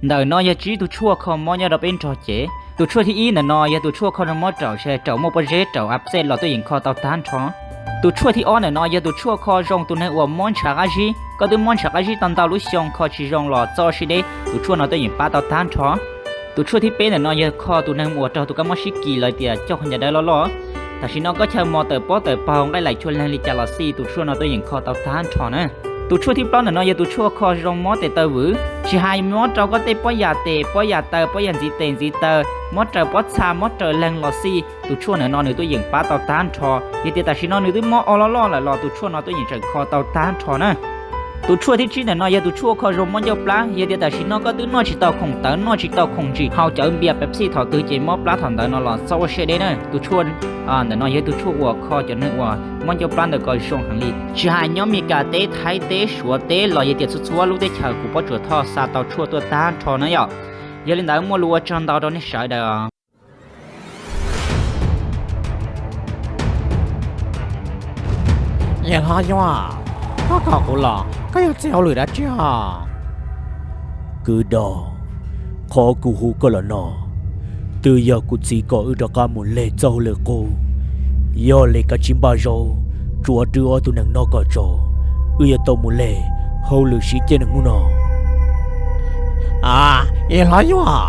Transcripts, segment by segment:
Ntawm no yog tsib tug tshuaj kho mob nyob rau peb nrog cev. Tus tshuaj thib ib ntawm no yog tus tshuaj kho zoo mob raum, raum muaj pob zeb, raum ab txej los tuaj yeem kho tau tag nrho. Tus tshuaj thib ob ntawm no yog tus tshuaj kho zoo tus neeg uas mob ntshav qab zib. Koj twb mob ntshav qab zib tau ntau lub xyoo kho tsis zoo los txoj siab deb, tus tshuaj no tuaj yeem pab tau tag nrho. Tus tshuaj thib peb ntawm no yog kho tus neeg uas raug tus kab mob sib kis los tias coj qhov ncauj dawb loj loj. Tam sim no koj chaw mos tawm pob tawm pag nqaij laim chua leeg li cas los xij, tus tshuaj no tuaj yeem kho tau tag nrho na. Tus tshuaj thib plaub ntawm no yog tus tshuaj kho zoo mob tes taw vwm, tsis hais mob rau koj tej pob yas tes pob yas taw, pob yas ntxiv tes ntxiv taw, mob raws pob txha, mob raws leeg los xij, tus tshuaj ntawm no nws tuaj yeem pab tau tag nrho. Yog tias tam sim no nws twb mob o loj loj lawm los tus tshuaj no tuaj yeem tseem kho tau tag nrho na. Tus tshuaj thib tsib ntawm no yog tus tshuaj kho zoo mob ncauj plab. Yog tias tam sim no koj twb noj tsis tau khoom tawv, noj tsis tau khoom ntsim, haus cov npias Pepsi thaum twg ces mob plab thaum ntawd no los txhob ua siab deb na. Tus tshuaj ntawm no yog tus tshuaj uas kho cov neeg uas mob ncauj plab ntawd kom zoo heev li. Tsis hais nyob Mes Kas teb, Thaib teb, Suav teb los yog tias txhua txhua lub teb chaws kuv Pob Tsuas Thoj xa tau tshuaj tuaj tag nrho na yom. Yog li ntawd muaj lus ua tsaug ntau rau nej sawv daws. Yawg hlob Yuaj, koj kom kuv los koj yog txij hauj lwm dab tsi os? Kwv Dog, qhov kuv hu koj los no twb yog kuv txiv kom wb rov qab mus leg txoj hauj lwm qub. Yog li kav tsij npaj zaub tsuav rwb ob tug neeg no kom txaus, wb yuav tau mus leg hauj lwm siv ciaj neeg hnub no. Yawg hlob Yuaj,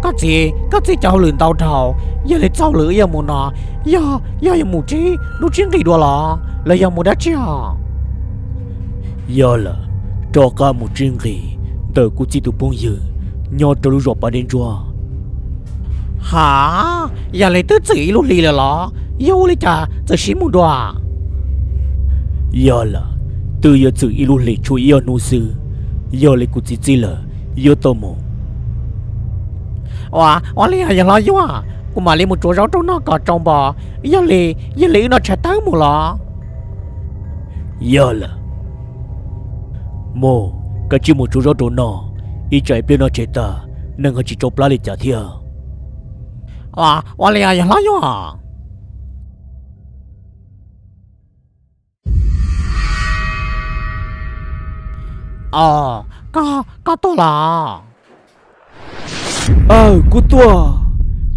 koj txiv, koj txiv cov hauj lwm ntau dhau, yog li txoj hauj lwm wb yuav mus no, yog, yog yuav mus tsib hnub tsib nqis dua los los yog mus dab tsi os? Yog lawm, rov qab mus tsib nqis ntawm kuv txiv tus phooj ywg nyob rau lub zos Pas Dej Ntsuab. Ha, yog li twb txwm ib lub hlis lawm los yog ua li cas txawm sib mus dua? Yog lawm, twb yuav txwm ib lub hlis tshuav ib ob hnub xwb, yog li kuv txiv txib lawm, yuav tau mus. Ua, ua li yawg hlob Yuaj, kuv mam li mus tsuav zaub rau noj kom tsau npo, yog li, yog li wb noj tshais tawm mus los? Yog lawm. Mus, kav tsij mus tsuav zaub rau noj, ib tsam ib pliag noj tshais tag neeg ho tsis tsau plab li cas thiab. Ua li yawg hlob Yuaj. Os, koj, koj tuaj los? Aw, kuv tuaj.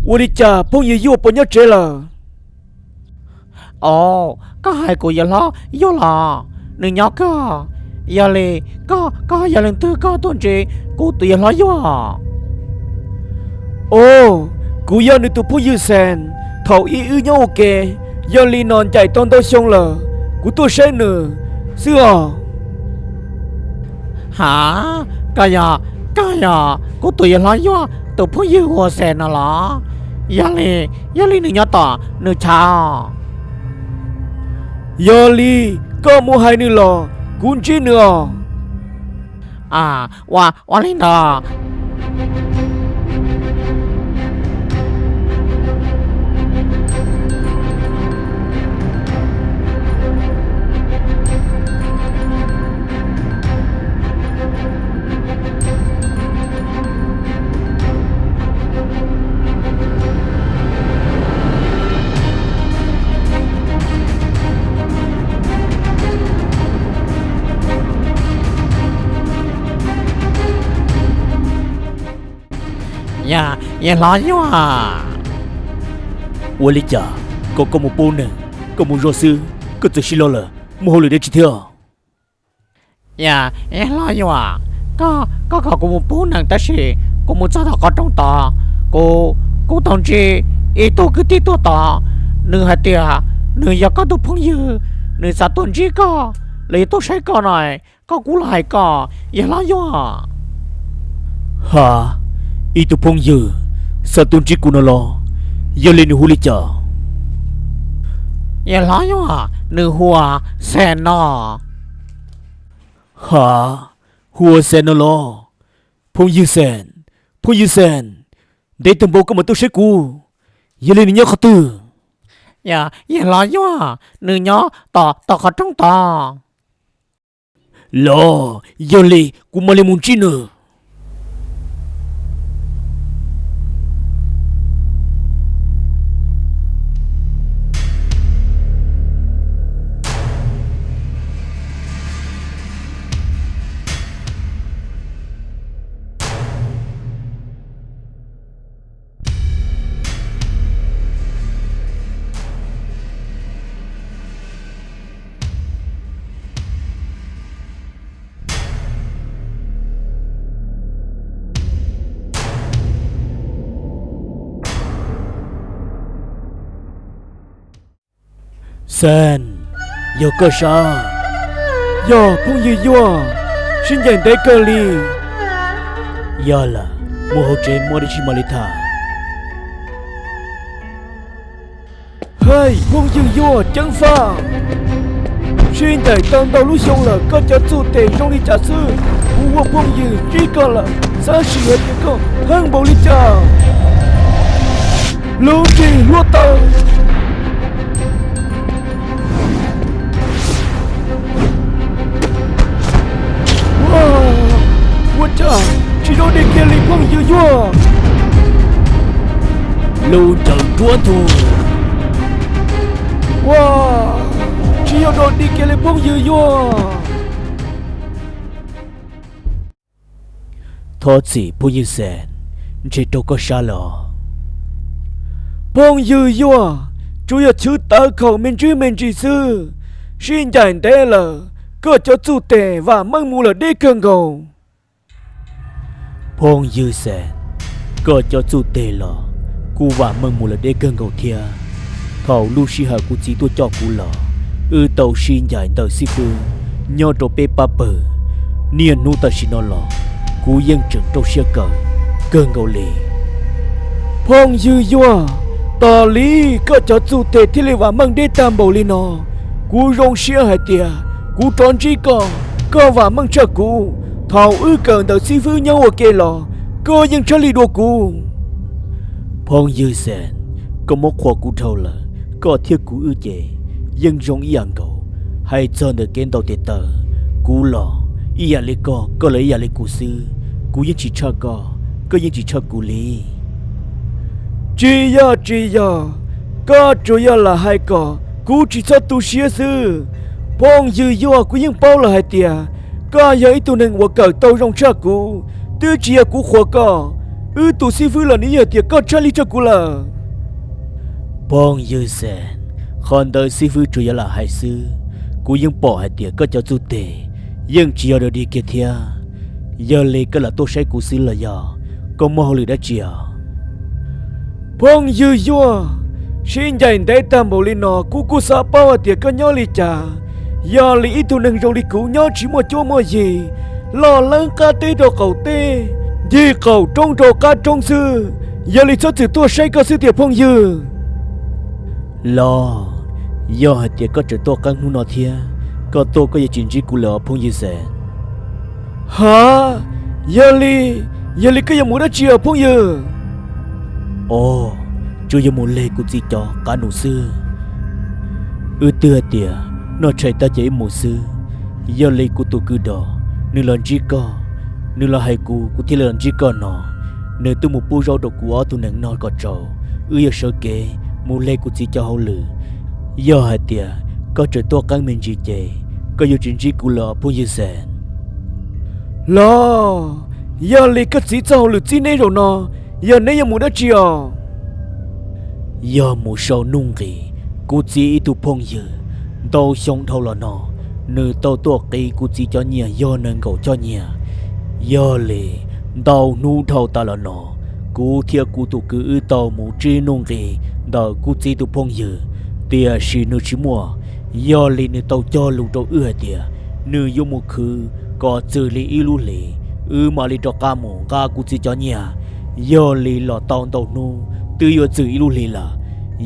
Ua li cas phooj ywg Yuaj puas nyob tsev lawm? Os, koj hais kuv yawg hlob Yuaj los? Nws nyob kawg. Yog li koj, koj yog leej twg koj tuaj ntsib kuv tus yawg hlob Yuaj? Os, kuv yog nws tus phooj ywg Xees. Thaum ub wb nyob ua ke, yog li no ncaim tau ntau xyoo lawm, kuv tuaj saib nws xwb os. Ha, koj yog, koj yog kuv tus yawg hlob Yuaj tus phooj ywg hu ua Xees no los? Yog li, yog li nws nyob tom nws chaw? Yog li koj mus hais nws los kuv ntsib nws os. Ua, ua li ntawd. Yawg hlob Yuaj, ua li cas kom koj mus pub neeg, koj mus zog xwb, koj txawm sib los lawm, muaj hauj lwm dab tsi thiab? Yawg hlob Yuaj, koj, koj kom kuv mus pub neeg tab sis kuv mus txog tom qhov rooj tod, kuv, kuv tau ntsib ib tug kwv tij tuaj tod, nws hais tias nws yog koj tus phooj ywg, nws xav tuaj ntsib koj los yog tuaj saib koj no, koj kuj los hais koj, yawg hlob Yuaj. Ha, ib tug phooj ywg xav tuaj ntsib kuv no los? Yog li nws hu li cas? Yawg hlob Yuaj, nws hu ua Xees no. Ha, hu ua Xees no los? Phooj ywg Xees, phooj ywg Xees, ntev tag npaum koj mam tuaj saib kuv, yog li nws nyob qhov twg? Yawg hlob Yuaj, nws nyob tom, tom qhov rooj tod. Los, yog li kuv mam li mus ntsib nws. Teej, yog koj sab? Yog phooj ywg Yuag, sib ncaim ntev kawg li. Yog lawm, mus hauv tsev muaj dab tsi mam li tham. Hej, phooj ywg Yuag ceev faj, sib ncaim tau ntau lub xyoo lawm koj cov txuj tes zoo li cas xwb? Kuv ua phooj ywg ntsib koj lawm xav sim hais tias koj heev npaum li cas. Lub nrig hluav taws. Ua cas tsis zoo dig kiag li phooj ywg Yuag? Lub ncaws ruab ntug. Ua, tsis yog dog dig kiag li phooj ywg Yuag. Thov txim phooj ywg Xees, ntshe raug koj sab lawm os. Phooj ywg Yuag, tsuas yog chwv tawv khaum me ntsis me ntsis xwb, sib ncaim ntev lawm koj cov txuj tes vam meej mus lawm deb kawg nkaus. Phooj ywg Xees, koj cov txuj tes los kuj vam meej mus lawm deb kawg nkaus thiab. Thaum lub sij hawm kuv txiv tuaj coj kuv los, wb tau sib ncaim ntawm xib fwb nyob rau peb pab pawg. Niaj hnub tam sim no los kuv yeej tseem rau siab kawm kawg nkaus li. Phooj ywg Yuag, tos li koj cov txuj tes thiaj li vam meej deb tag npaum li no. Kuv zoo siab hais tias kuv rov ntsib koj, koj vam meej tshaj kuv. Thaum wb kawm ntawm xib fwb nyob ua ke los koj yeej tshaj li dua kuv. Phooj ywg Xees, koj muab qhuas kuv dhau lawm, koj thiab kuv wb ces yeej zoo ib yam nkaus. Hais txog ntawm kev ntaus tes taw, kuv los ib yam li koj, koj los ib yam li kuv xwb. Kuv yeej tsis tshaj koj, koj yeej tsis tshaj kuv li. Tsis yog, tsis yog, koj tsuas yog lam hais kom kuv tsis txhob tu siab xwb. Phooj ywg Yuag, kuv yeej paub lawm hais tias koj yog ib tug neeg uas kawm tau zoo tshaj kuv, twb tsis yog kuv qhuas koj. Wb tus xib fwb los nws yeej hais tias koj tshaj li tshaj kuv lawm. Phooj ywg Xees, qhov ntawd xib fwb tsuas yog lam hais xwb, kuv yeej pom hais tias koj cov txuj tes yeej tsis yog dog dig kiag thiab. Yog li koj lam tuaj saib kuv xwb los yog koj muaj hauj lwm dab tsi os? Phooj ywg Yuag, sib ncaim ntev tag npaum li no kuv kuj xav paub hais tias koj nyob li cas. Yog li ib tug neeg zoo li kuv nyob tsis muaj cuab muaj yig, loj leeb qab teb rau qaum teb, ncig qaum roob rau qab roob xwb, yog li txhob txwm tuaj saib koj xwb tiag phooj ywg. Los, yog hais tias koj tseem tuaj qeeb hnub no thiab, koj tuaj koj yuav tsis ntsib kuv lawm os phooj ywg Xees. Ha, yog li, yog li koj yuav mus dab tsi os phooj ywg? Os, tsuas yuav mus leg kuv txiv cov qav num xwb. Wb twb hais tias noj tshais tag ces wb mus xwb. Yog li kuv tus kwv dos nws los ntsib koj, nws los hais kuv, kuv thiaj li los ntsib koj no. Nws twb mus pub zaub rau kuv ob tug nees noj kom tsau, wb yuav sawv kev mus leg kuv txiv cov hauj lwm. Yog hais tias koj tseem tuaj qeeb me ntsis ces koj yuav tsis ntsib kuv lawm os phooj ywg Xees. Los, yog li koj txiv txoj hauj lwm txib neb zaum no, yog neb yuav mus dab tsi os? Yog mus sau nuj nqis. Kuv txiv ib tug phooj ywg ntau xyoo dhau los no, nws tau tuaj qiv kuv txiv cov nyiaj yog nees nkaum choj nyiaj. Yog li ntau hnub dhau tas los no, kuv thiab kuv tus kwv wb tau mus tsib nuj nqis ntawm kuv txiv tus phooj ywg, tiam sis nws tsis muaj. Yog li nws tau cog lus rau wb hais tias nws yuav mus khwv kom txwm li ib lub hlis, wb mam li rov qab mus nqa kuv txiv cov nyiaj. Yog li los tau ntau hnub twb yuav txwm ib lub hlis lawm,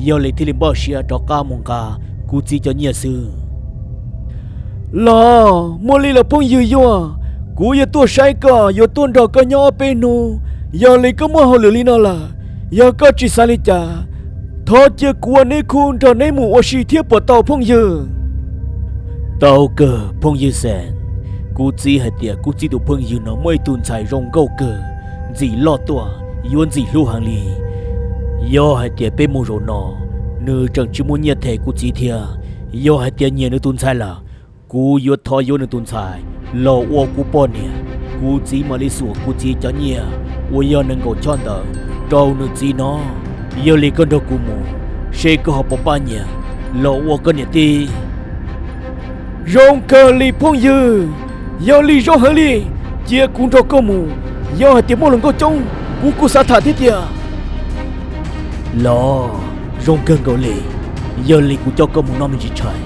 yog li thiaj li npaj siab rov qab mus nqa kuv txiv cov nyiaj xwb. Los muaj li los phooj ywg Yuag, kuv yuav tuaj saib koj, yuav tuaj nrog koj nyob ob peb hnub. Yog li koj muaj hauj lwm li no lawm, yog koj tsis xav li cas, thov cia kuv ua neb khub nrog neb mus ua si thiab puas tau phooj ywg? Tau kawg phooj ywg Xees. Kuv txiv hais tias kuv txiv tus phooj ywg no muaj ib tug ntxhais zoo nkauj kawg, ntxim loj tuaj, yuav ntxim hlub heev li. Yog hais tias peb mus zaum no, nws tseem tsis muaj nyiaj them kuv txiv thiab. Yog hais tias nyiam nws tus ntxhais lawm, kuv yuav thov yuav nws tus ntxhais los ua kuv poj niam. Kuv txiv mam li xuas kuv txiv cov nyiaj uas yog nees nkaum choj ntawd rau nws txiv no. Yog li koj nrog kuv mus, seb koj ho puas pab nyiam los ua koj niam tij. Zoo kawg li phooj ywg, yog li zoo heev li, cia kuv nrog koj mus. Yog hais tias muaj hluas nkauj coob, kuv kuj xav tham thiab tiag. Los, zoo kawg nkaus li. Yog li kuv coj koj mus noj me ntsis tshais,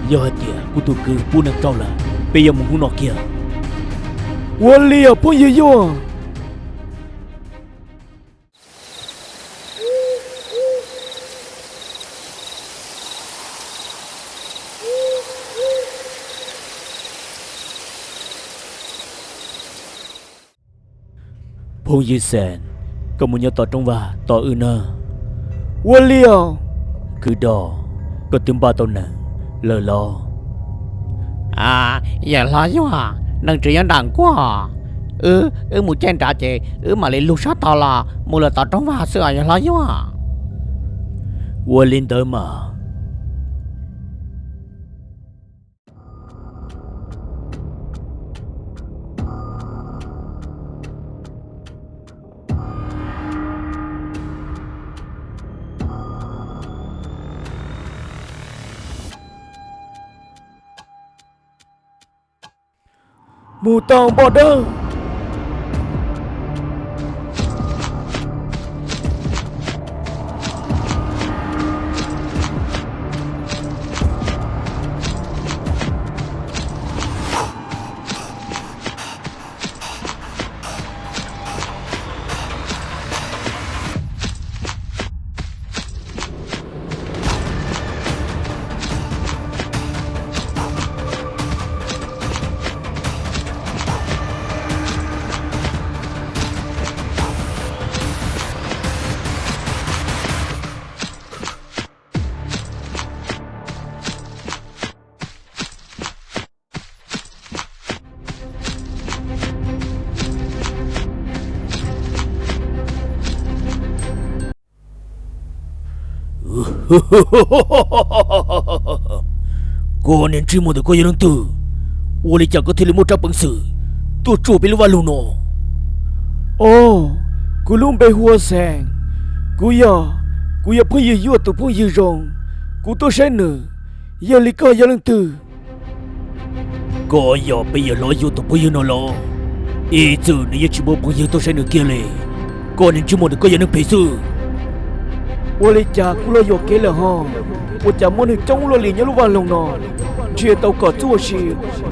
yog hais tias kuv tus kwv pub neeg rau lawm, peb yuav mus hnub no kiag. Ua li os phooj ywg Yuaj. Phooj ywg Xees, koj mus nyob tom rooj vag tos wb nawb. Ua li os. Kwv Dog, koj twb npaj tau neeg lawm los? Yawm hlob Yuaj, neeg tseem nyob nram nkuaj. Wb, wb mus caij nrad ces wb mam li lug sab tod los mus lawm tom rooj vag xwb os yawm hlob Yuaj. Ua li ntawd mas. Mus tau npoj dawb. Koj niag ntsej muag ntawm, koj yog leej twg? Ua li cas koj thiaj li muaj rab peev xwm tuaj tsuam peb lub vaj loog no? Os, kuv lub npe hu ua Xees. Kuv yog, kuv yog phooj ywg Yuaj tus phooj ywg zoo. Kuv tuaj saib nws, yog li koj yog leej twg? Koj yog peb yawm hlob Yuaj tus phooj ywg no los? Ib txwm nws yeej tsis muaj phooj ywg tuaj saib nws kiag li. Koj niag ntsej muag ntawm, koj yog neeg phem xwb. Ua li cas kuv los yuam kev lawm ho? Ua cas muaj neeg coob luaj li nyob lub vaj loog no? Ntsia tau kom txuj ua si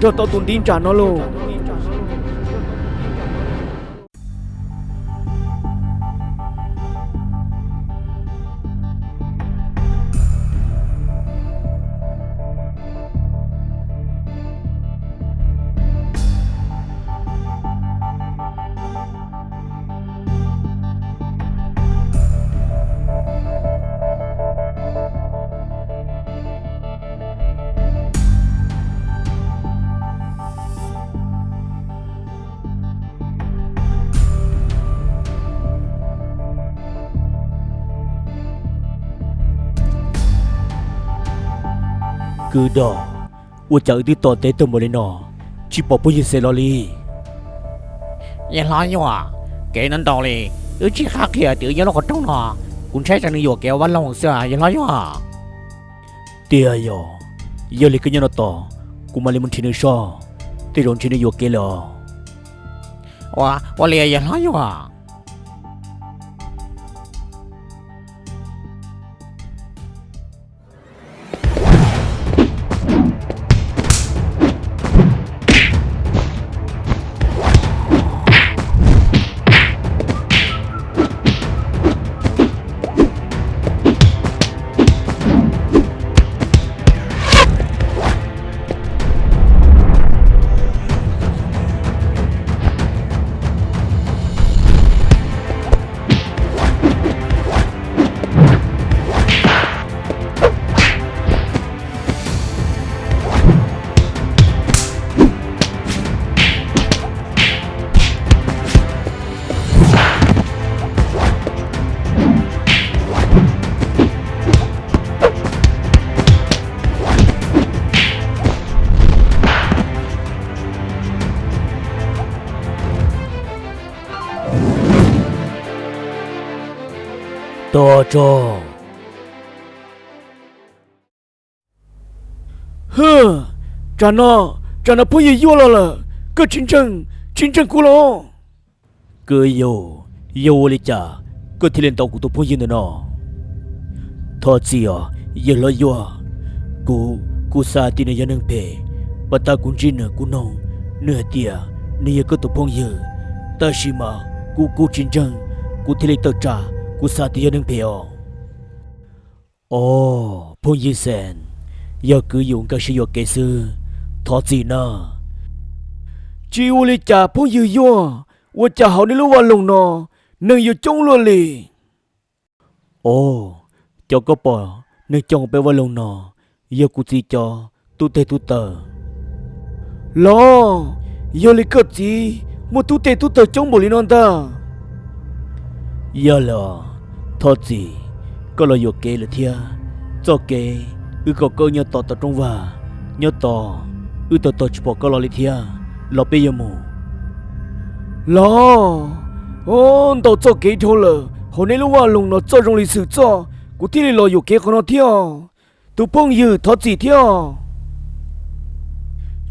nrog tau tus ntiv ntsam no lauj. Kwv Dog, ua cas wb twb tos ntev tag npaum li no tsis pom phooj ywg Xees los li? Yawm hlob Yuaj, kev ntau ntau li, wb tsis qab qhia tias wb nyob lub qhov rooj no. Kuv ntshai tsam nws yuam kev ua vaj loog xwb yawm hlob Yuaj. Tiag yog, yog li koj nyob no tos, kuv mam li mus nrhiav nws soj, tej zaum ntshe nws yuam kev lawm os. Ua li yawm hlob Yuaj. Tos tso. Hwj, tsam no, tsam no phooj ywg Yuaj los lawm, koj tsis ntseeg, tsis ntseeg kuv los? Kwv Yug, yog ua li cas koj thiaj li ntaus kuv tus phooj ywg ntawm no? Thov txim os, Yawg hlob Yuaj, kuv, kuv xav tias nws yog neeg phem. Pas tas kuv ntsib nws kuv noog nws hais tias nws yog koj tus phooj ywg, tab sis mas kuv kuj tsis ntseeg, kuv thiaj li tawm tsam kuv xav tias yog neeg phem os. Os, phooj ywg Xees, yog kwv yus nkag siab yuam kev xwb, thov txim na. Tsis ua li cas phooj ywg Yuaj, ua cas hauv nej lub vaj loog no neeg yuav coob luaj li? Os, cov koj pom neeg coob hauv peb vaj loog no yog kuv txiv cov tub teg tub taws. Los, yog li koj txiv muaj tub teg tub taws coob npaum li no ntag. Yog lawm, thov txim, koj los yuam kev lawm thiab. Txoj kev wb kom koj nyob tos tom rooj vag, nyob tos wb tau tos tsis pom koj los li thiab, los peb yuav mus. Los, ntau txoj kev dhau lawm, hauv nej lub vaj loog no txoj zoo li xwm txoj, kuv thiaj li los yuam kev qhov no thiab. Tus phooj ywg thov txim thiab.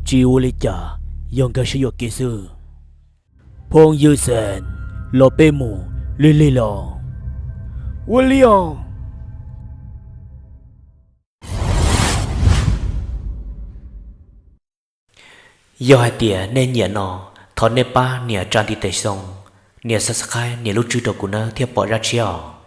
Tsis ua li cas, yog nkag siab yuam kev xwb. Phooj ywg Xees, los peb mus, lig lig los. Ua li os. Yog hais tias nej nyiam no, thov nej pab nias tsa ntiv tes xoo, nias subscribe, nias lub tswb rau kuv nawb thiaj pom zaj tshiab os.